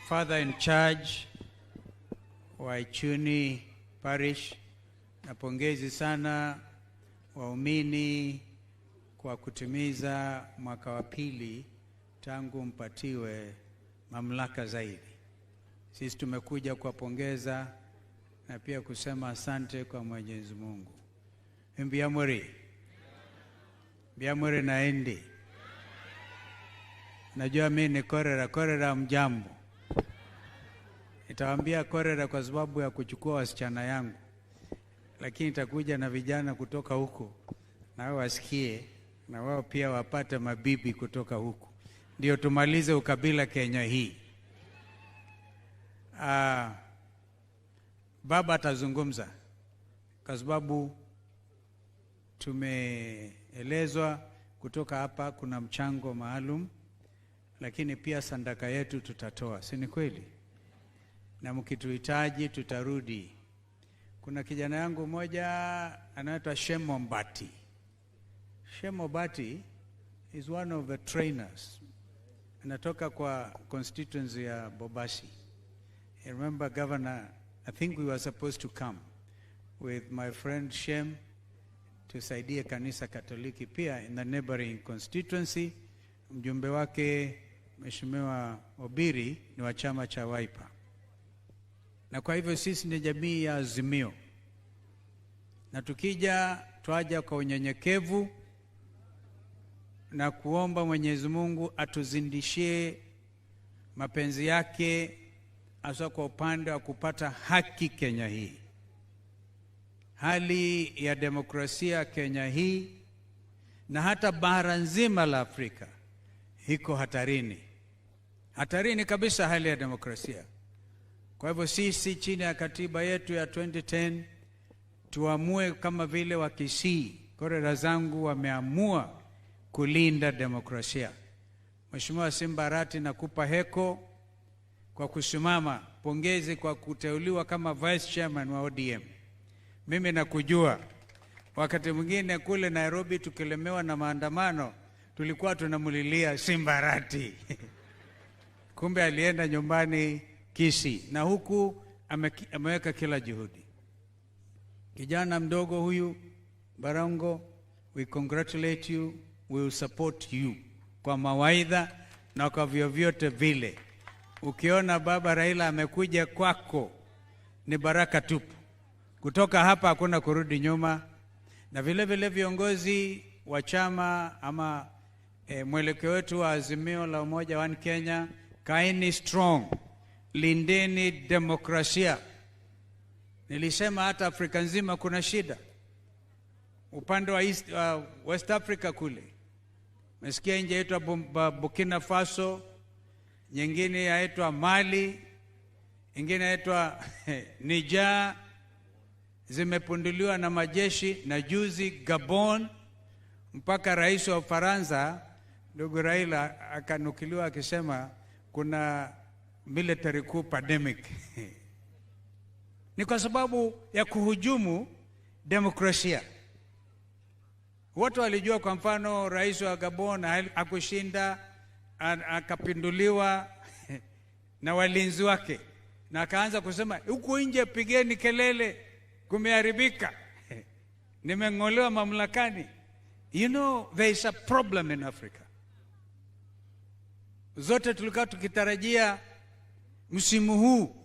Father in charge wa Ichuni Parish, na pongezi sana waumini kwa kutimiza mwaka wa pili tangu mpatiwe mamlaka zaidi. Sisi tumekuja kuwapongeza na pia kusema asante kwa Mwenyezi Mungu. Mbiamuri. Mbiamuri naendi. Najua mimi ni korera, korera mjambo. Nitawaambia korera kwa sababu ya kuchukua wasichana yangu, lakini itakuja na vijana kutoka huko na wao wasikie, na wao pia wapate mabibi kutoka huko, ndio tumalize ukabila Kenya hii. Baba atazungumza kwa sababu tumeelezwa kutoka hapa kuna mchango maalum, lakini pia sandaka yetu tutatoa, si ni kweli? Na mkituhitaji tutarudi. Kuna kijana yangu mmoja anaitwa Shemo Mbati. Shemo Mbati is one of the trainers. Anatoka kwa constituency ya Bobasi. I remember Governor, I think we were supposed to come with my friend Shem tusaidie kanisa Katoliki pia in the neighboring constituency. Mjumbe wake Mheshimiwa Obiri ni wa chama cha Wiper. Na kwa hivyo sisi ni jamii ya Azimio, na tukija twaja kwa unyenyekevu na kuomba Mwenyezi Mungu atuzindishie mapenzi yake, hasa kwa upande wa kupata haki Kenya hii. Hali ya demokrasia Kenya hii na hata bara nzima la Afrika iko hatarini, hatarini kabisa hali ya demokrasia. Kwa hivyo sisi chini ya katiba yetu ya 2010 tuamue kama vile Wakisii, korera zangu wameamua kulinda demokrasia. Mheshimiwa Simba Arati, nakupa heko kwa kusimama, pongezi kwa kuteuliwa kama vice chairman wa ODM. Mimi nakujua, wakati mwingine kule Nairobi tukilemewa na maandamano tulikuwa tunamulilia Simba Arati kumbe alienda nyumbani Kisii, na huku ameweka kila juhudi. Kijana mdogo huyu Barongo, we congratulate you, we will support you kwa mawaidha na kwa vyovyote vile. Ukiona baba Raila amekuja kwako ni baraka tupu. Kutoka hapa hakuna kurudi nyuma. Na vile vile viongozi wa chama ama mwelekeo wetu wa Azimio la Umoja One Kenya, kaeni strong, lindeni demokrasia. Nilisema hata Afrika nzima kuna shida. Upande wa East, West Africa kule mesikia nje yaitwa Burkina Faso, nyingine yaitwa Mali, ingine yaitwa Niger, zimepunduliwa na majeshi, na juzi Gabon, mpaka rais wa Ufaransa ndugu Raila akanukiliwa akisema kuna military coup pandemic. Ni kwa sababu ya kuhujumu demokrasia. Watu walijua kwa mfano rais wa Gabon hakushinda, akapinduliwa na walinzi wake, na akaanza kusema huku nje pigeni kelele, kumeharibika, nimeng'olewa mamlakani. You know, there is a problem in Africa. Zote tulikuwa tukitarajia msimu huu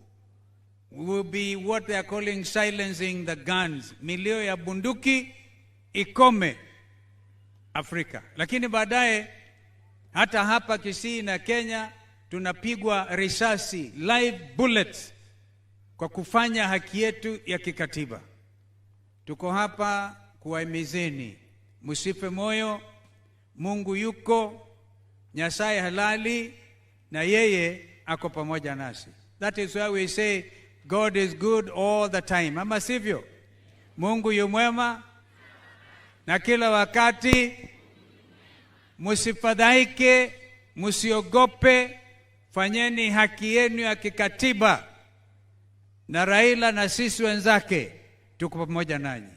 will be what they are calling silencing the guns, milio ya bunduki ikome Afrika. Lakini baadaye hata hapa Kisii na Kenya tunapigwa risasi, live bullets, kwa kufanya haki yetu ya kikatiba. Tuko hapa kuwahimizeni msife moyo, Mungu yuko, Nyasaye halali na yeye ako pamoja nasi. That is why we say God is good all the time. Ama sivyo? Mungu yu mwema na kila wakati. Msifadhaike, msiogope, fanyeni haki yenu ya kikatiba, na Raila na sisi wenzake tuko pamoja nanyi.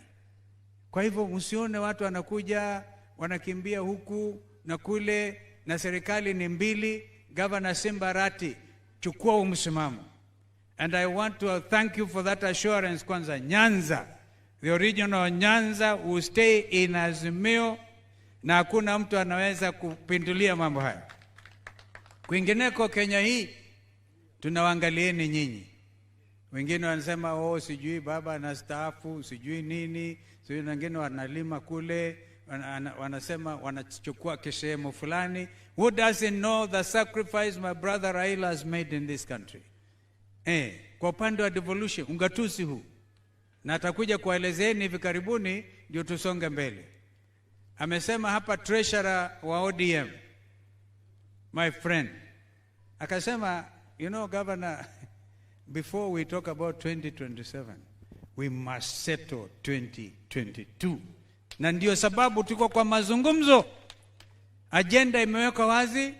Kwa hivyo msione watu wanakuja wanakimbia huku na kule, na serikali ni mbili. Governor Simba Arati, Chukua huu msimamo. And I want to thank you for that assurance. Kwanza Nyanza, the original Nyanza will stay in Azimio na hakuna mtu anaweza kupindulia mambo haya. Kwingineko Kenya hii tunawaangalieni nyinyi. Wengine wanasema, "Oh, sijui baba anastaafu, sijui nini," sijui wengine wanalima kule, wanasema wanachukua kisehemu fulani. Who doesn't know the sacrifice my brother Raila has made in this country? Kwa upande wa devolution, ungatuzi huu, na atakuja kuwaelezeni hivi karibuni, ndio tusonge mbele. Amesema hapa treasurer wa ODM, my friend, akasema, "Governor, before we talk about 2027, we must settle 2022." Na ndio sababu tuko kwa mazungumzo. Ajenda imewekwa wazi.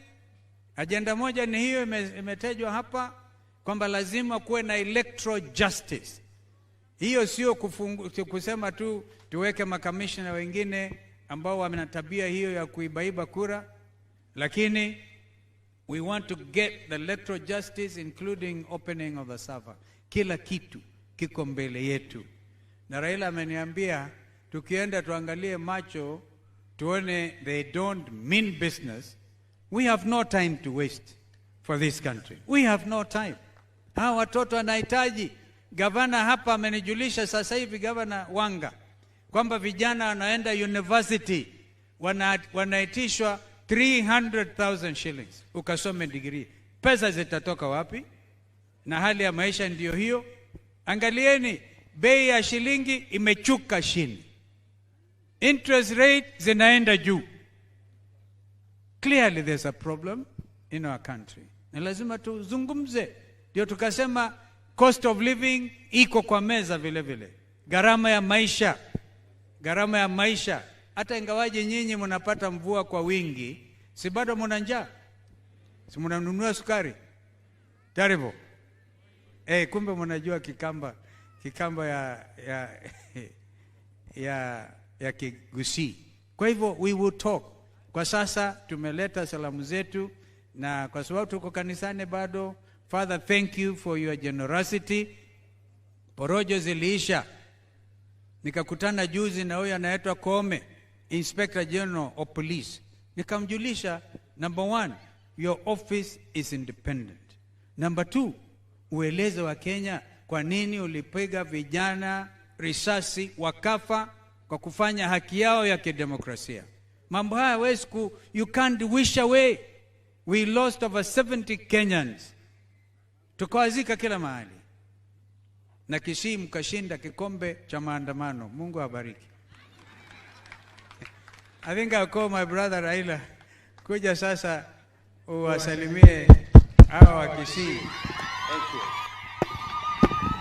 Ajenda moja ni hiyo imetajwa hapa kwamba lazima kuwe na electoral justice. Hiyo sio kusema tu tuweke makamishna wengine ambao wana tabia hiyo ya kuibaiba kura, lakini we want to get the electoral justice, including opening of the server. Kila kitu kiko mbele yetu, na Raila ameniambia tukienda tuangalie macho tuone they don't mean business. We have no time to waste for this country. We have no time. Hawa watoto wanahitaji. Gavana hapa amenijulisha sasa hivi, Gavana Wanga, kwamba vijana wanaenda university wanaitishwa 300,000 shillings ukasome degree. Pesa zitatoka wapi? Na hali ya maisha ndiyo hiyo. Angalieni, bei ya shilingi imechuka chini, interest rate zinaenda juu. Clearly there's a problem in our country, na lazima tuzungumze. Ndio tukasema cost of living iko kwa meza vile vile, gharama ya maisha, gharama ya maisha. Hata ingawaje nyinyi mnapata mvua kwa wingi, si bado mna njaa? Si mnanunua sukari? Terrible. Kumbe mnajua Kikamba ya Kigusii. Kwa hivyo we will talk. Kwa sasa tumeleta salamu zetu, na kwa sababu tuko kanisani bado, Father, thank you for your generosity. Porojo ziliisha. Nikakutana juzi na huyu anaitwa Koome, Inspector General of Police. Nikamjulisha, number one, your office is independent. Number two, ueleze Wakenya kwa nini ulipiga vijana risasi wakafa kwa kufanya haki yao ya kidemokrasia. Mambo haya hawezi ku, you can't wish away. We lost over 70 Kenyans. Tukawazika kila mahali. Na Kisii mkashinda kikombe cha maandamano. Mungu awabariki. I think I'll call my brother Raila kuja sasa uwasalimie hawa wa Kisii. Thank you.